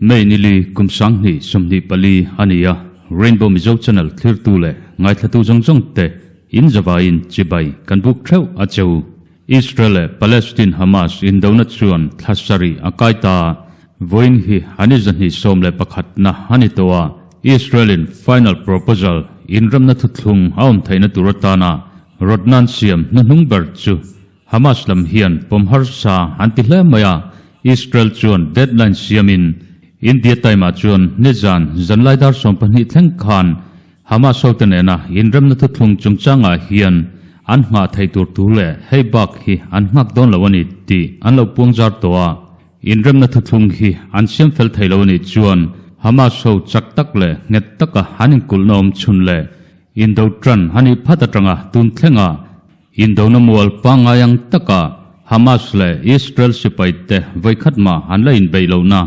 May nili kum 2024 a ni a, Rainbow Mizo Channel thlirtu leh ngaithlatu zawng zawng te in zavaiin chibai kan buk theuh a che u. Israel leh Palestine Hamas indona chuan thla sarih a kai ta a, vawiin hi an i 211 na a ni tawh a, Israel in final proposal inremna thuthlung a awm theihna tur atana rawtnan siam hnuhnung ber chu Hamas lam hian pawm harsa an ti hle mai a, Israel chuan deadline siamin India time ah chuan nizan zanlai dar 12 thleng khan Hamas hote nena inremna thuthlung chungchangah hian an nghah thei tur thu leh hei bak hi an nghak dawn lo a ni tih an lo puang zar tawh a. Inremna thuthlung hi an siam fel thei lo a nih chuan Hamas ho chak tak leh nghet taka an inkulhna awm chhun leh indo tan a nih phat atanga tun thlenga indona mual pangngai ang taka Hamas leh Israel sipai te vawikhat mah an la inbeih lohna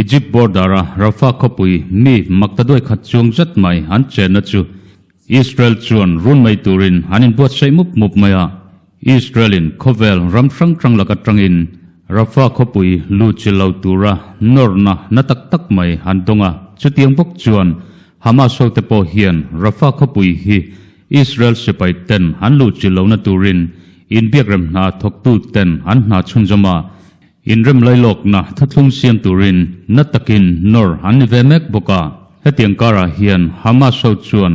Egypt border-a Rafah khawpui mi maktaduai khat chuang zet mai an chenna chu Israel chuan run mai turin an inbuatsaih mup mup mai a. Israel-in khawvel ram hrang hrang lak atangin Rafah khawpui lu chi lo tura nawrna na tak tak mai an dawng a. Chutiang bawk chuan Hamas hote pawh hian Rafah khawpui hi Israel sipai ten an luh chi lohna turin inbiakrem hna thawktu ten an hna chhunzawm a. Inrem lailawkna thuthlung siam turin na takin nawr an ni ve mek bawk a. Hetiang karah hian Hamas ho chuan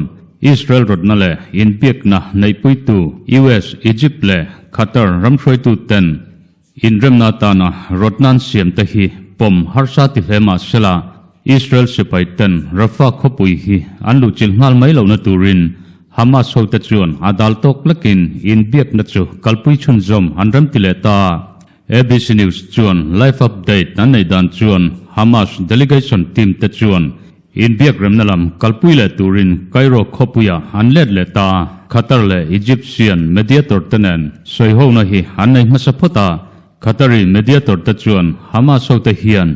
Israel rawtna leh inbiakna neihpuitu US, Egypt leh Qatar ram hruaitu ten inremna atana rawtna an siam te hi pawm harsa ti hle mah sela Israel sipai ten Rafah khawpui hi an luhchilh nghal mai lohna turin Hamas hote chuan a dal tawk lekin inbiakna chu kalpui chhunzawm an remti leh ta. ABC News chuan live update an neih dan chuan Hamas delegation team te chuan inbiak remna lam kalpui leh turin Cairo khawpuiah an let leh ta. Qatar leh Egyptian mediator te nen sawihona hi an nei hmasa phawt a, Qatari mediator te chuan Hamas hote hian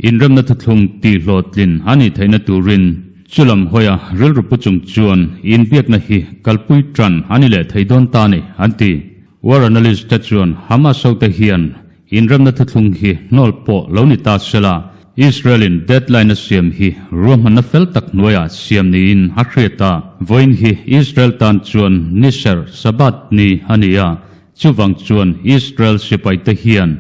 inremna thuthlung tihhlawhtlin a nih theihna turin chulam hawia rilru pu chung chuan inbiakna hi kalpui tan a ni leh thei dawn ta a ni, an ti. War analyst te chuan Hamas hote hian inremna thuthlung hi hnawl pawh lo ni ta sela, Israel in deadline a siam hi ruahmanna fel tak hnuaiah siam niin a hriat a. Vawiin hi Israel tan chuan ni serh, Sabbath, ni a ni a, chuvang chuan Israel sipaite hian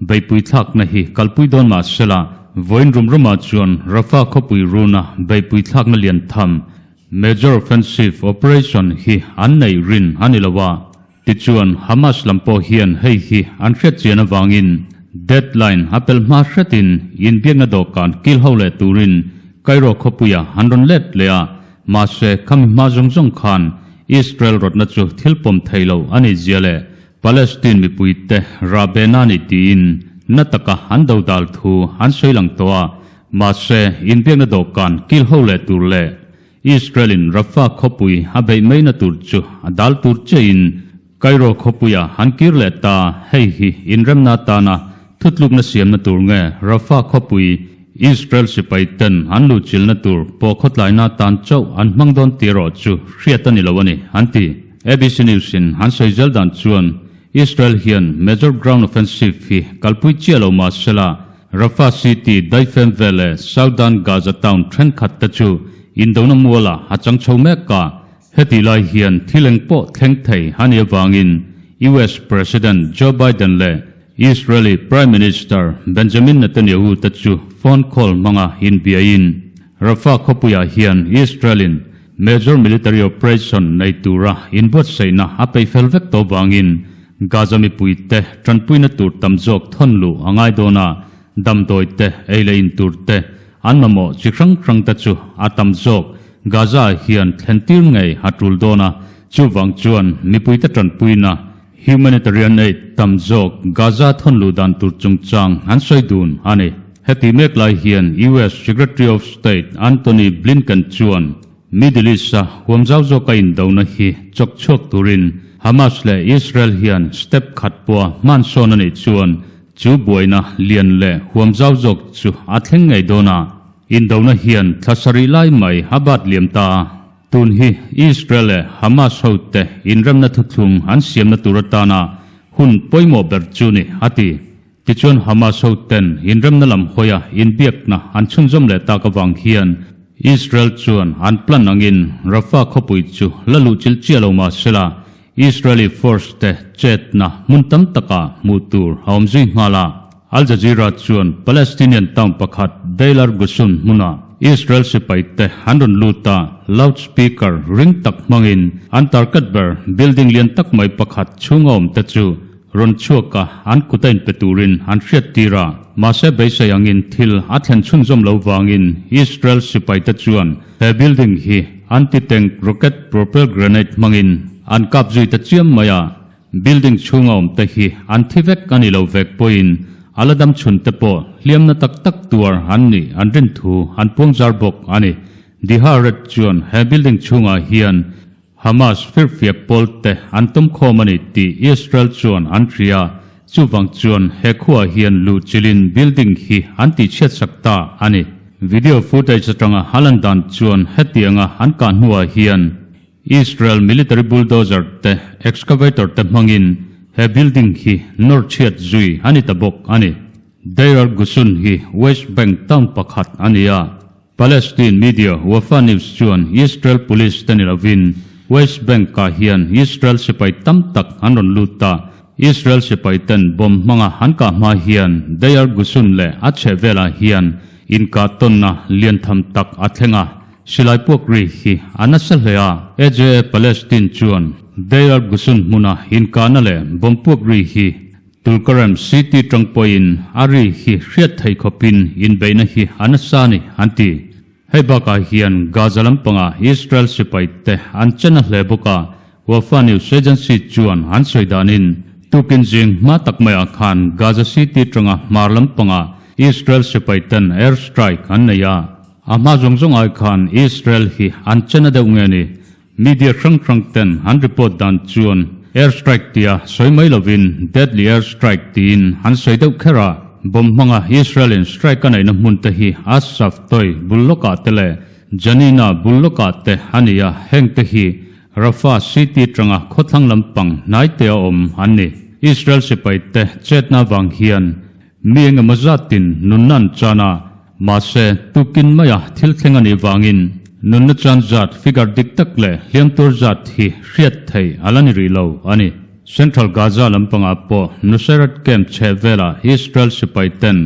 beihpui thlakna hi kalpui dawn mah sela, vawiin rum rumah chuan Rafah khawpui runa beihpui thlakna lian tham, Major offensive operation, hi an neih rin a ni lo a. Tichuan, Hamas lam pawh hian hei hi an hriat chian avangin deadline a pel hma hretin inbiakna dawhkan kil ho leh turin Cairo khawpuia an rawn let leh a, mahse khami hma zawng zawng khan Israel rawtna chu thil pawm thei lo a nih zia leh Palestine mipuite rahbehna a nih tiin na taka an dodal thu an sawi lang tawh a, mahse inbiakna dawhkan kil ho leh tur leh Israel-in Rafah khawpui a beih maina tur chu a dal tur chiahin Cairo khawpuia an kir leh ta. Hei hi inremna atana thutlukna siamna tur nge Rafah khawpui Israel sipai ten an luhchilhna tur pawh khawtlaina atan chauh an hmang dawn tih erawh chu hriat a ni lo a ni, an ti. ABC News-in an sawi zel dan chuan Israel hian major ground offensive hi kalpui chiah lo mah sela, Rafah City, Daifem vel leh Southern Gaza town thenkhat te chu indona mualah a chang chho mek a. Hetih lai hian thil eng pawh thleng thei a nih avangin US President Joe Biden leh Israeli Prime Minister Benjamin Netanyahu te chu phone call hmanga inbiain Rafah khawpuiah hian Israel-in major military operation nei tura inbuatsaihna a peihfel vek tawh vangin Gaza mipuite tanpuina tur tam zawk thawn luh a ngai dawn a, damdawi te, ei leh in tur te, an mamawh chi hrang hrang te chu a tam zawk Gaza-ah hian thlen tir ngei a tul dawn a, chuvang chuan mipuite tanpuina, humanitarian aid, tam zawk Gaza thawn luh dan tur chungchang an sawi dun a ni. Heti mek lai hian US Secretary of State Antony Blinken chuan Middle East-a huam zau zawka indona hi chawk chhuak turin Hamas leh Israel hian step khat pawha hman sawn a nih chuan chu buaina lian leh huam zau zawk chu a thleng ngei dawn a, indona hian thla sarih lai mai a bat liam ta a. Tun hi Israel leh Hamas hote inremna thuthlung an siamna tur atana hun pawimawh ber chu ni, a ti. Tichuan Hamas hoten inremna lam hawia inbiakna an chhunzawm leh tak avang hian Israel chuan an plan angin Rafah khawpui chu la luh chilh chiah lo mah sela Israeli force te chetna hmun tam takah hmuh tur a awm zui nghal a. Al Jazeera chuan Palestinian town pakhat Deir al-Ghusun hmunah Israel sipai te an rawn lut a, loudspeaker ring tak hmangin an target ber building lian tak mai pakhat chhunga awm te chu rawn chhuak a, an kut a inpe turin an hriat tir a. Mahse beisei angin thil a thlen chhunzawm lo vangin Israel sipai te chuan he building hi anti-tank rocket propelled grenade hmangin an kap zui ta chiam mai a. Building chhunga awm te hi an thi vek a ni lo vek pawhin a la dam chhun te pawh hliamna tak tak tuar an nih an rin thu an puang zar bawk a ni. Diharet chuan he building chhungah hian Hamas firfiak pawl te an tum khawm a ni tih Israel chuan an hria. Chuvang chuan he khuaah hian luh chilhin building hi an tihchhiat sak ta a ni. Video footage atanga a lan dan chuan hetianga an kah hnuah hian Israel military bulldozer te excavator te hmangin he building hi nawr chhiat zui a ni ta bawk a ni. Deir al-Ghusun hi West Bank town pakhat a ni a. Palestine media Wafa News chuan Israel police te ni lovin West Bank ah hian Israel sipai tam tak an rawn lut ta. Israel sipai ten bomb hmanga an kah hma hian Deir al-Ghusun leh a chhehvelah hian inkah tawnna lian tham tak a thleng a. Silai puak ri hi a nasa hle a, AJA Palestine chuan Deir al-Ghusun hmuna inkahna leh bomb puak ri hi Tulkarem city tang pawhin a ri hi hriat thei khawpin inbeihna hi a nasa a ni, an ti. Hei bakah hian Gaza lampangah Israel sipai te an chen a hle bawk a, Wafa News Agency chuan an sawi danin tukin zing hma tak maiah khan Gaza city tanga hmar lampangah Israel sipai ten air strike an nei a, A hma zawng zawng ai khan Israel hi an chen a deuh nge ni? Media hrang hrang ten an report dan chuan air strike tia sawi mai lovin deadly air strike tiin an sawi deuh kher a. Bomb hmanga Israel in strike a neihna hmun te hi Asaf Toi bul lawkah te leh Janina bul lawkah te a ni a, heng te hi Rafah city tanga khawthlang lampang hnai te a awm an ni. Israel sipai te chetna vang hian Mi engemaw zatin nunna an chan a, mahse tukin maia thil thleng a nih vangin nunna chan zat figure dik tak leh hliam tur zat hi hriat thei a la ni rih lo a ni. Central Gaza lampangah pawh Nuseirat camp chheh velah Israel sipai ten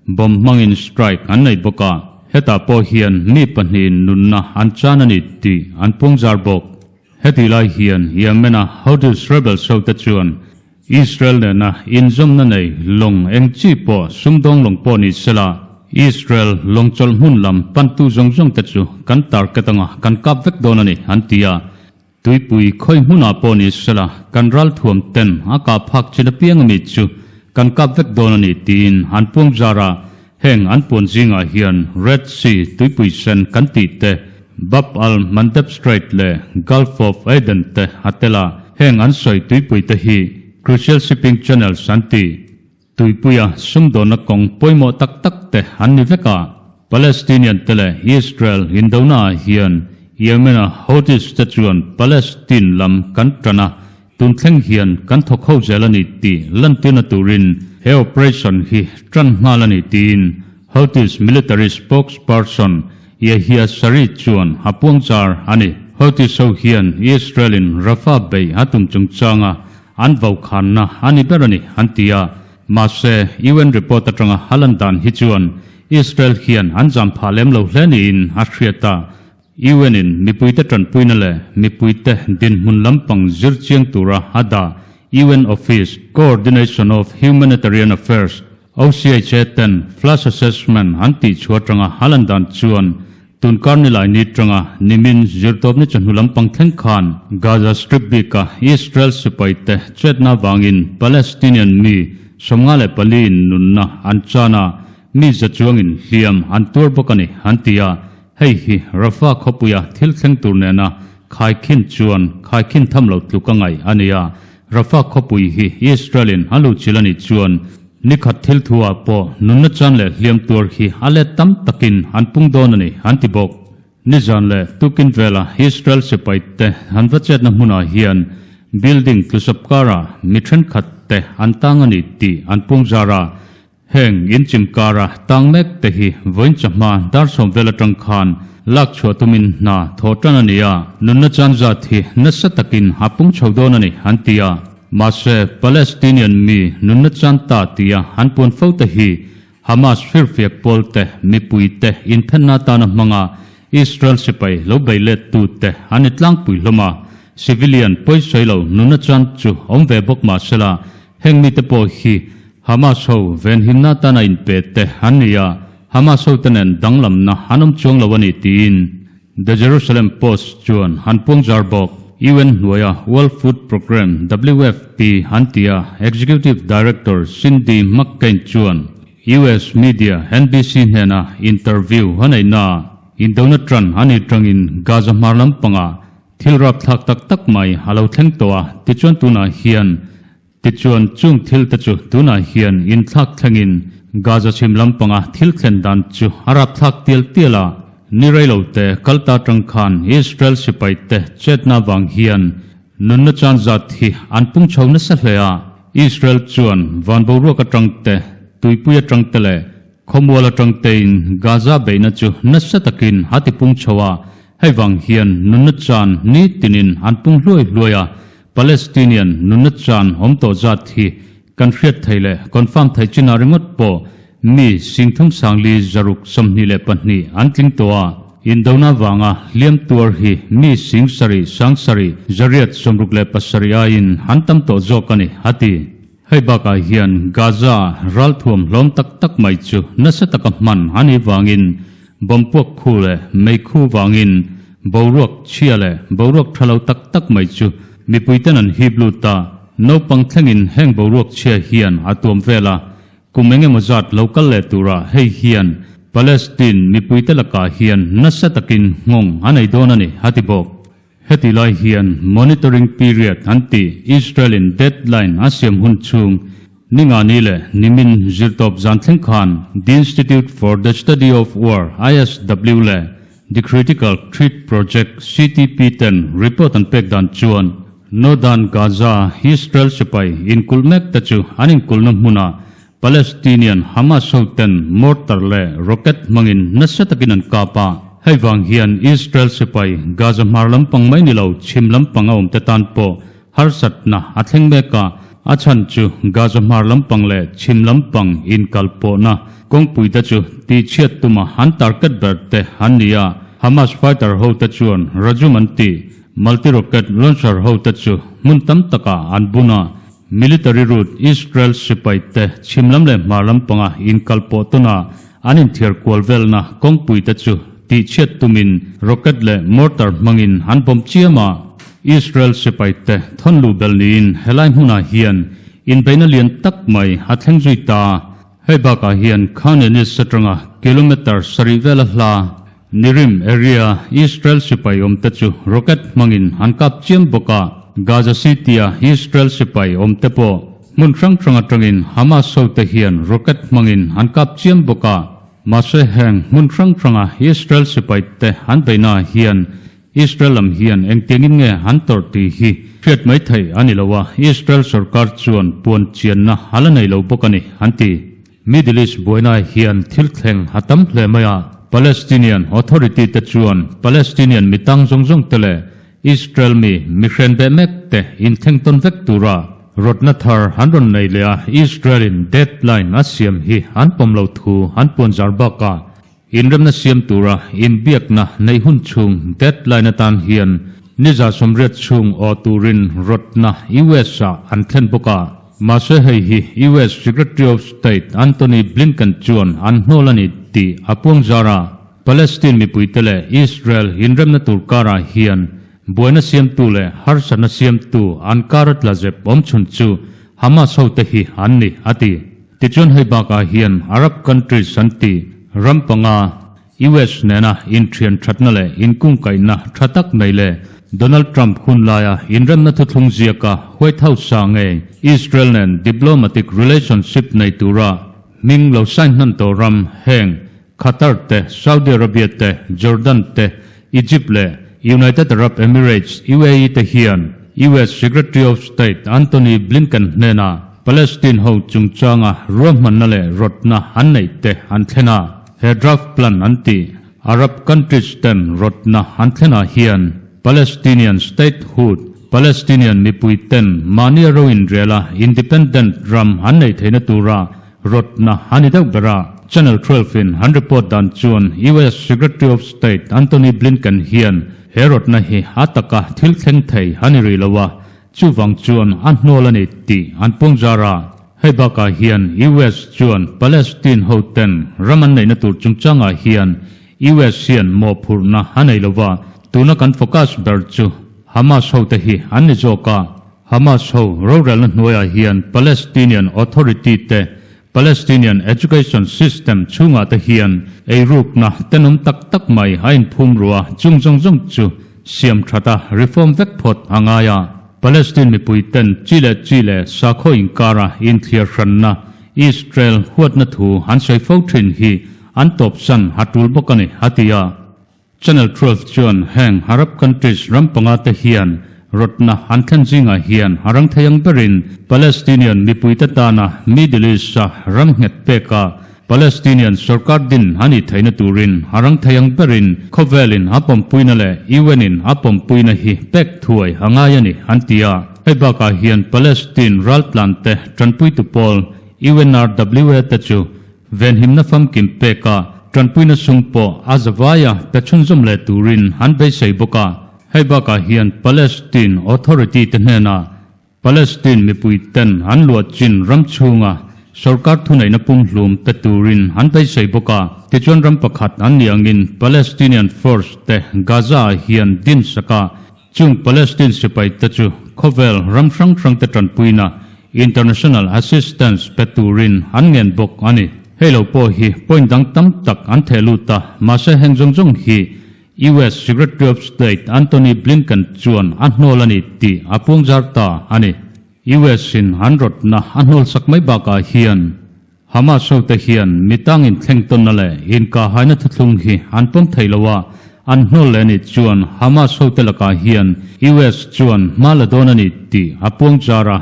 bomb hmangin strike an nei bawk a, hetah pawh hian mi pahnihin nunna an chan a ni tih an puangzar bawk. Hetih lai hian Yemen-a Houthis rebels hote chuan Israel nena inzawmna nei lawng eng chi pawh sumdawng lawng pawh ni sela, Israel lawng chawlh hmun lam pantu zawng zawng te chu kan target anga kan kap vek dawn a ni, an ti a. Tuipui khawi hmunah pawh ni sela kan ralthuam ten a kah phak chin apiang ami chu kan kap vek dawn a ni tiin an puang zar a. Heng an puan zingah hian Red Sea tuipui sen kan tih te, Bab al-Mandeb Strait leh Gulf of Aden te a tel a, heng an sawi tuipui te hi Crucial Shipping Channels an ti. Tuipuia sumdawnna kawng pawimawh tak tak te an ni vek a. Palestinian te leh Israel indonaah hian Yemen-a Houthis te chuan Palestine lam kan tan a, Tun thleng hian kan thawk ho zel a ni tih lantirna turin he operation hi tan nghal a ni tiin Houthis military spokesperson Yahya Saree chuan a puangchar a ni. Houthis ho hian Israel-in Rafah beih a tum chungchanga an vokhanna a ni ber a ni an ti a, mahse UN report atanga a lan dan hi chuan Israel hian an zam phah lem lo hle niin a hriat a. UN-in mipuite tanpuina leh mipuite dinhmun lampang zir chiang tura a dah UN Office Coordination of Humanitarian Affairs, OCHA, ten flash assessment an tih chhuah atanga a lan dan chuan tunkar nilai ni atanga nimin zirtawpni chawhnu lampang thleng khan Gaza Strip bika Israel sipaite chetna avangin Palestinian mi 54 in nunna an chan a, mi za chuangin hliam an tuar bawk a ni, an ti a. Hei hi Rafah khawpuia thil thleng tur nena khaikhin chuan khaikhin tham lo tluk a ngaih a ni a. Rafah khawpui hi Israel-in a luhchilh a nih chuan nikhat thil thu-ah pawh nunna chan leh hliam tuar hi a let tam takin an pung dawn a ni, an ti bawk. Nizan leh tukin vela Israel sipai te an va chetna hmunah hian building tlusawp karah mi thenkhat te an tang a ni tih an pung zar a. Heng inchim kara tang mek te hi vawiin chawhma dar sawm vel atang khan lak chhuah tumin hna thawh tan a ni a, nunna chan zat hi nasa takin a pung chho dawn a ni an ti a. Mahse, Palestinian mi nunna chan ta tia an puan fo te hi Hamas firfiak pawl te, mipui te inthenna atana hmanga Israel sipai lo bei let tu te an ni tlangpui hlawm a, civilian pawisawi lo nunna chan chu awm ve bawk mahsela heng mite pawh hi Hamas ho venhimna atana inpe te an ni a, Hamas ho te nen danglamna an awm chuang lo a ni tiin The Jerusalem Post chuan an puang zar bawk. UN hnuaia World Food Programme, WFP, an ti a, Executive Director Cindy McCain chuan US media NBC hnena interview a neih naah indona tan a nih tangin Gaza hmar lampangah thil rapthlak tak tak mai a lo thleng tawh a, tichuan tunah hian Tichuan, chung thil te chu tunah hian inthlak thlengin Gaza chhim lampanga thil thlen dan chu a rapthlak tial tial a. Ni reilo te kalta atang khan Israel sipai te chetna vang hian nunna chan zat hi an pung chho nasa hle a. Israel chuan van boruak atang te, tuipui atang te leh khawmual atang tein Gaza beihna chu nasa takin a ti pung chho a. Hei vang hian nunna chan ni tinin an pung hluai hluai a. Palestinian nunna chan awm tawh zat hi kan hriat thei leh confirm thei chinah ringawt pawh mi singthum sangli zaruk 22 an tling tawh a, indona vanga hliam tuar hi mi sing sarih sang sarih zariat 67 aiin an tam tawh zawk a ni, a ti. Hei bakah hian Gaza ralthuam hlawm tak tak mai chu nasa taka hman a nih vangin bomb puak khu leh mei khu vangin boruak chhia leh boruak tha lo tak tak mai chu mipuiten an hip lut a, naupang thlengin heng boruak chhia hian a tuam vel a, kum eng emaw zat lo kal leh turah hei hian Palestine mipuite lakah hian nasa takin nghawng a nei dawn a ni, a ti bawk. Heti lai hian monitoring period an tih Israel in deadline a siam hun chhung Ningani leh nimin zirtawp zan thleng khan The Institute for the Study of War, ISW, leh The Critical Threat Project, CTP, ten report an pek dan chuan Northern Gaza Israel sipai inkulh mek te chu an inkulhna hmunah Palestinian Hamas ho ten mortar leh rocket hmangin nasa takin an kap a, hei vang hian Israel sipai Gaza hmar lampang mai ni lo chhim lampang a awm te tan pawh harsatna a thleng mek a, a chhan chu Gaza hmar lampang leh chhim lampang inkalpawhna kawngpui te chu tihchhiat tuma an target ber te an ni a, Hamas fighter ho te chuan Rajum an tih multi-rocket launcher ho te chu hmun tam takah an bun a. Military route Israel sipai te chhim lam leh hmar lam panga inkal pawh tuna an inthiar kual velna kawngpui te chu tihchhiat tumin rocket leh mortar hmangin an bomb chiam a. Israel sipai te thawn luh belh niin helai hmunah hian inbeihna lian tak mai a thleng zui ta. Hei bakah hian Khan Younis atanga kilometre sarih vela hla Nirim area Israel sipai awmte chu rocket hmangin an kap chiam bawk a, Gaza City-a Israel sipai awmte pawh hmun hrang hrang atangin Hamas hote hian rocket hmangin an kap chiam bawk a. Mahse heng hmun hrang hranga Israel sipaite an beihnaah hian Israel lam hian engtiangin nge an tawrh tih hi hriat mai theih a ni lo a, Israel sorkar chuan puan chianna a la nei lo bawk a ni, an ti. Middle East buaina hian thil thleng a tam hle mai a, Palestinian Authority te chuan Palestinian mi tang zawng zawng te leh Israel mi mi hren beh mek te inthleng tawn vek tura rawtna thar an rawn nei leh a, Israel in deadline a siam hi an pawm lo thu an puan zar bakah Inremna siam tura inbiakna neih hun chhung deadline atan hian ni 180 chhung aw turin rawtna US ah an thlen bawk a. Mahse hei hi US Secretary of State Antony Blinken chuan an hnawl a ni tih a puang zar a. Palestine mipuite leh Israel inremna tur karah hian buaina siamtu leh harsatna siamtu an kar a tla zep awmchhun chu Hamas hote hi an ni, a ti. Tichuan hei bakah hian Arab countries an ti ram panga US nena inthian thatna leh inkungkaihna tha tak nei leh Donald Trump hun laia inremna thuthlung ziaka White House ah ngei Israel nen diplomatic relationship nei tura hming lo sign hman tawh ram heng Qatar te, Saudi Arabia te, Jordan te, Egypt leh United Arab Emirates, UAE, te hian US Secretary of State Antony Blinken hnena Palestine ho chungchanga ruahmanna leh rawtna an neih te an thlen a. He draft plan an tih Arab countries ten rawtna an thlenah hian Palestinian statehood, Palestinian mipui ten mahnia ro inrela independent ram an neih theihna tura rawtna a ni deuh ber a. Channel 12 in an report dan chuan US Secretary of State Antony Blinken hian he rawtna hi a taka thil thleng thei a ni rih lo a, chuvang chuan a hnawl a ni tih an puangzar a. Hei bakah hian US chuan Palestine ho ten ram an neihna tur chungchangah hian US hian mawhphurhna a nei lo va, tuna kan focus ber chu Hamas hote hi an ni zawk a. Hamas ho rorelna hnuaiah hian Palestinian Authority te Palestinian Education System chhungah te hian eirukna tenawm tak tak mai a inphum rua chung zawng zawng chu siam that a reform vek phawt a ngai a. Palestine mipui ten chi leh chi leh sakhaw inkara inthliar hranna Israel huatna thu an sawi fo thin hi an tawpsan a tul bawk a ni, a ti a. Channel 12 chuan heng Arab countries ram panga te hian rawtna an thlen zingah hian a rang thei ang berin Palestinian mipuite tana Middle East-a ram nghet peka Palestinian sorkar din a nih theihna turin a rang thei ang berin khawvelin a pawmpuina leh UN-in a pawmpuina hi pek thuai a ngai a ni, an ti a. Hei bakah hian Palestine raltlante tanpuitu pawl UNRWA te chu Venhimna famkim peka tanpuina sum pawh a zavaia pe chhunzawm leh turin an beisei bawk a. Hei bakah hian Palestine Authority te hnenah Palestine mipui ten an luah chin ram chhunga sorkar thuneihna pumhlum pe turin an beisei bawk a. Tichuan ram pakhat an nih angin Palestinian Force te Gaza-ah hian din sak a, Chung Palestine sipai te chu khawvel ram hrang hrang te tanpuina, international assistance, pe turin an ngen bawk a ni. Hei lo pawh hi point dang tam tak an theh lut a, mahse heng zawng zawng hi US Secretary of State Antony Blinken chuan a hnawl a ni tih a puangzar ta a ni. US in an rawtna a hnawlsak mai bakah hian Hamas hote hian mi tangin thleng tawnna leh inkahhaina thuthlung hi an pawm thei lo a, an hnawl leh anih chuan Hamas hote lakah hian US chuan hma la dawn a ni tih a puang char a.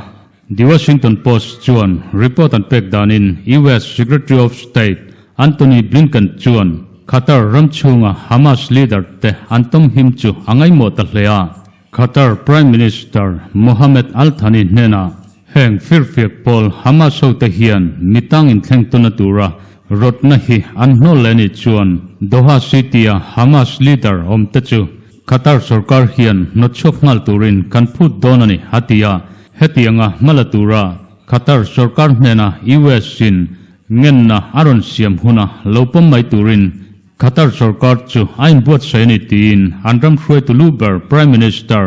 The Washington Post chuan report an pek danin US Secretary of State Antony Blinken chuan Qatar ram chhunga Hamas leader te an tawm him chu a ngaihmawh ta hle a. Qatar Prime Minister Mohammed Al Thani hnenah heng firfiak pawl Hamas hote hian mi tang inthleng tuna tura rawtna hi an hnawl leh anih chuan Doha City-a Hamas leader awmte chu Qatar sorkar hian hnawtchhuak nghal turin kan phut dawn a ni, a ti a. Hetianga hmala tura Qatar sorkar hnena US-in ngenna a rawn siam huna lo pawm mai turin Qatar sorkar chu a inbuatsaih a ni tiin an ram hruaitu lu ber Prime Minister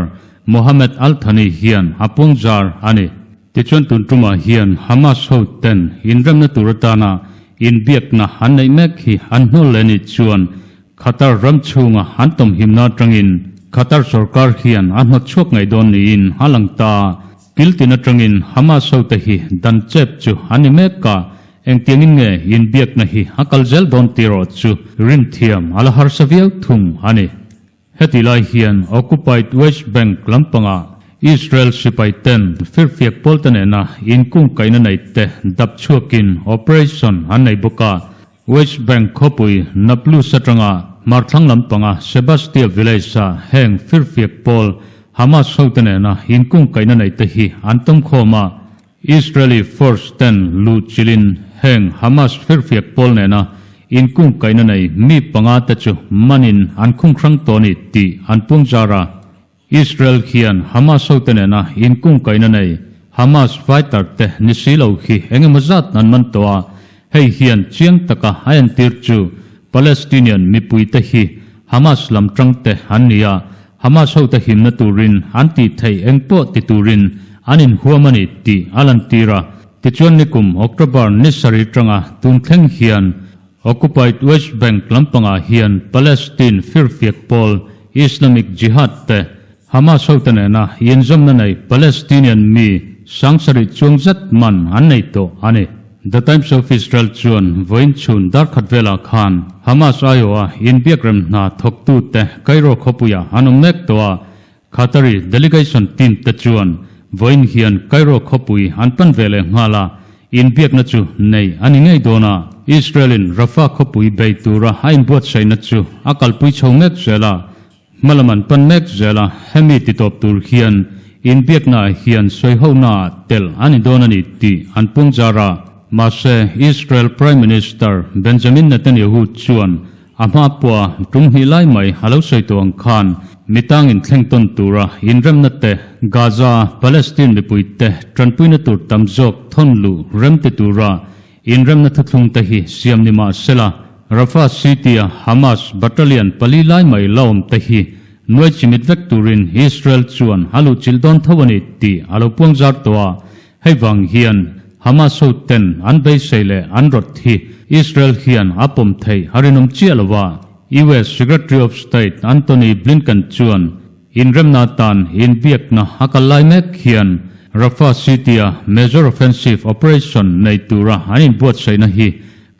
Mohammed Al Thani hian a puangzar a ni. Tichuan tun tumah hian Hamas ho ten inremna tur atana inbiakna an neih mek hi an hnawl leh anih chuan Qatar ram chhunga an tawmhimna atangin Qatar sorkar hian a hnawtchhuak ngei dawn niin a lang ta. Kiltin atangin Hamas hote hi dan chep chu an ni mek a, engtiangin nge inbiakna hi a kal zel dawn tih erawh chu rinthiam a la harsa viau thung a ni. Heti lai hian Occupied West Bank lampangah Israel sipai ten firfiak pawlte nena inkungkaihna nei te dap chhuakin operation an nei bawk a, West Bank khawpui Nablus atanga hmarthlang lampanga Sebastia village-a heng firfiak pawl Hamas hote nena inkungkaihna neite hi an tawmkhawm a. Israeli force ten luh chilhin heng Hamas firfiak pawl nena inkungkaihna nei mi panga te chu manin an khunghrang tawh a ni tih an puangzar a. Israel hian Hamas hote nena inkungkaihna nei Hamas fighter te ni si lo hi eng emaw zat an man tawh a, hei hian chiang taka a entir chu Palestinian mipuite hi Hamas lam tang te an ni a, Hamas hote himna turin an tih theih eng pawh ti turin an inhuam a ni tih a lantir a. Tichuan nikum October ni sarih tanga tun thleng hian Occupied West Bank lampangah hian Palestine firfiak pawl Islamic Jihad te Hamas hote nena inzawmna nei Palestinian mi sangsarih chuang zet man an nei tawh a ni. The Times of Israel chuan vawiin chhun darkhat velah khan Hamas aiawha inbiakrem hna thawktute Cairo khawpuiah an awm mek tawh a, Qatari delegation team te chuan vawiin hian Cairo khawpui an pan ve leh nghal a, inbiakna chu nei a ni ngei dawn a. Israel-in Rafah khawpui bei tura a inbuatsaihna chu a kalpui chho mek zel a, Hmalam an pan mek zel a, hemi titawp tur hian inbiaknaah hian sawihonaah tel a ni dawn a ni tih an pung zar a. Mahse, Israel Prime Minister Benjamin Netanyahu chuan a hma pawha tum hnih lai mai a lo sawi tawh ang khan mitangin thleng tawn tura inremna te, Gaza, Palestine mipuite tanpuina tur tam zawk thawn luh rem ti tura Inremna thuthlung te hi siam ni mah sela, Rafah City-a Hamas battalion pali lai mai la awm te hi nuai chimit vek turin Israel chuan a luhchilh dawn tho a ni tih a lo puang zar tawh a. Hei vang hian Hamas ho ten an beisei leh an rawt hi Israel hian a pawm theih a rinawm chiah lo a. US Secretary of State Antony Blinken chuan Inremna atan inbiakna a kal lai mek hian Rafah City-a major offensive operation nei tura an inbuatsaihna hi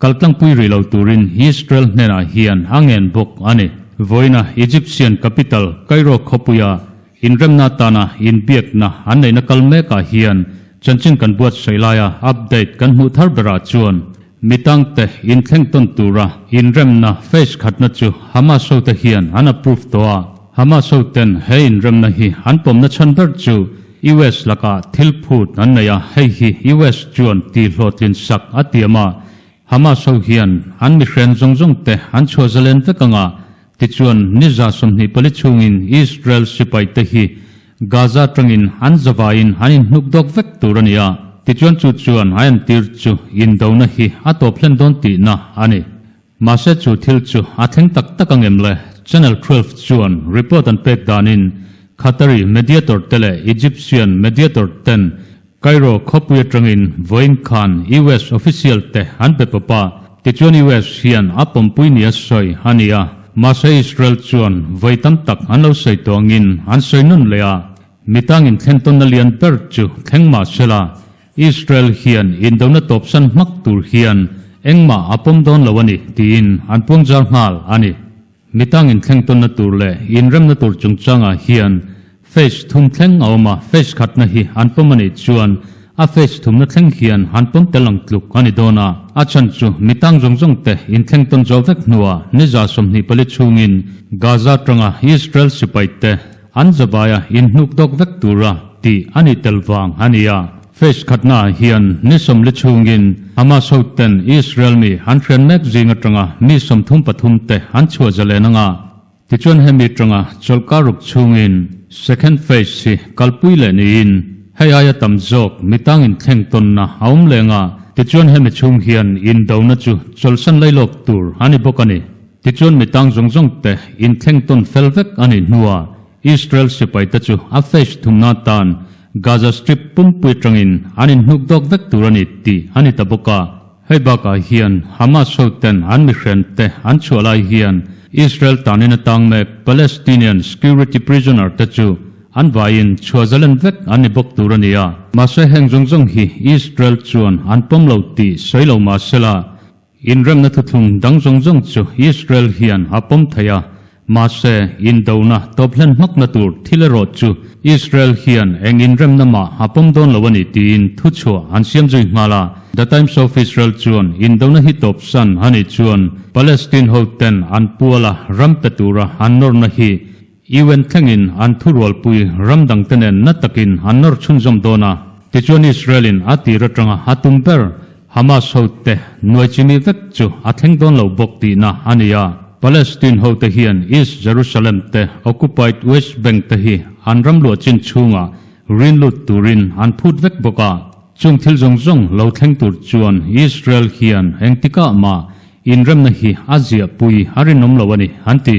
kaltlangpui rih lo turin Israel hnenah hian a ngen bawk a ni. Vawiina Egyptian capital Cairo khawpuia inremna atana inbiakna an neihna kal mekah hian chanchin kan buatsaih laia update kan hmuh thar berah chuan Mitangte inthleng tawn tura inremna phase khatna chu Hamas hote hian an approve tawh a. Hamas hoten he inremna hi an pawmna chhan ber chu US lakah thil phut an nei a, hei hi US chuan tihhlawhtlin sak a tiam a. Hamas ho hian an mihren zawng zawng te an chhuah zalen vek anga, tichuan ni 24 chhungin Israel sipaite hi Gaza atangin an zavaiin an inhnuk dawk vek tur a ni a, tichuan chu chuan a entir chu indona hi a tawp hlen dawn tihna a ni. Mahse chu thil chu a thleng tak tak ang em le? Channel 12 chuan report an pek danin Qatari mediator te leh Egyptian mediator ten Cairo khawpui atangin vawiin khan US official te an pe pawp a, tichuan US hian a pawmpui nia sawi a ni a, mahse Israel chuan vawi tam tak an lo sawi tawh angin an sawi nun leh a, mitangin thlen tawnna lian ber chu thleng mah sela Israel hian indona tawpsan hmak tur hian engmah a pawm dawn lo a ni tiin an puangzar nghal a ni. Mitangin thleng tawnna tur leh inremna tur chungchangah hian phase thum thleng a awm a, phase khatna hi an pawm a nih chuan a phase thumna thleng hian an pawm tel ang tluk a ni dawn a. A chhan chu mitang zawng zawng te inthleng tawn zawh vek hnuah ni 24 chhungin Gaza atanga Israel sipai te an zavaia inhnuk dawk vek tura tih a nih tel vang a ni a. Phase khatnaah hian ni 40 chhungin Hamas hoten Israel mi an hrian mek zing atanga mi 33 te an chhuah zalen anga, tichuan hemi atanga chawlhkar ruk chhungin second phase hi kalpui leh niin hei aia tam zawk mitangin thleng tawnna a awm leng a, tichuan hemi chhung hian indona chu chawlhsan lailawk tur a ni bawk a ni. Tichuan mitang zawng zawng te inthleng tawn fel vek a nih hnuah Israel sipaite chu a phase thumna atan Gaza Strip pumpui atangin an inhnuk dawk vek tur a ni tih a ni ta bawk a. Hei bakah hian Hamas hoten an mihrente an chhuah lai hian Israel tanin atang mek Palestinian security prisoner te chu an vaiin chhuah zalen vek an ni bawk tur a ni a. Mahse heng zawng zawng hi Israel chuan an pawm lo tih sawi lo mahsela Inremna thuthlung dang zawng zawng chu Israel hian a pawm thei a, mahse indona tawp hlen hmakna tur thil erawh chu Israel hian eng inremna mah a pawm dawn lo a ni tiin thuchhuah an siam zui nghal a. The Times of Israel chuan indona hi tawpsan a nih chuan Palestine hoten an puala ram pe tura an nawrna hi UN thlengin an thurualpui ram dangte nen na takin an nawr chhunzawm dawn a, tichuan Israel-in a tir atanga a tum ber Hamas hote nuai chimi vek chu a thleng dawn lo bawk tihna a ni a. Palestine hote hian East Jerusalem te Occupied West Bank te hi an ram luah chin chhungah rin lut turin an phut vek bawk a. Chung thil zawng zawng lo thleng tur chuan Israel hian engtikah mah inremna hi a ziahpui a rinawm lo a ni, an ti.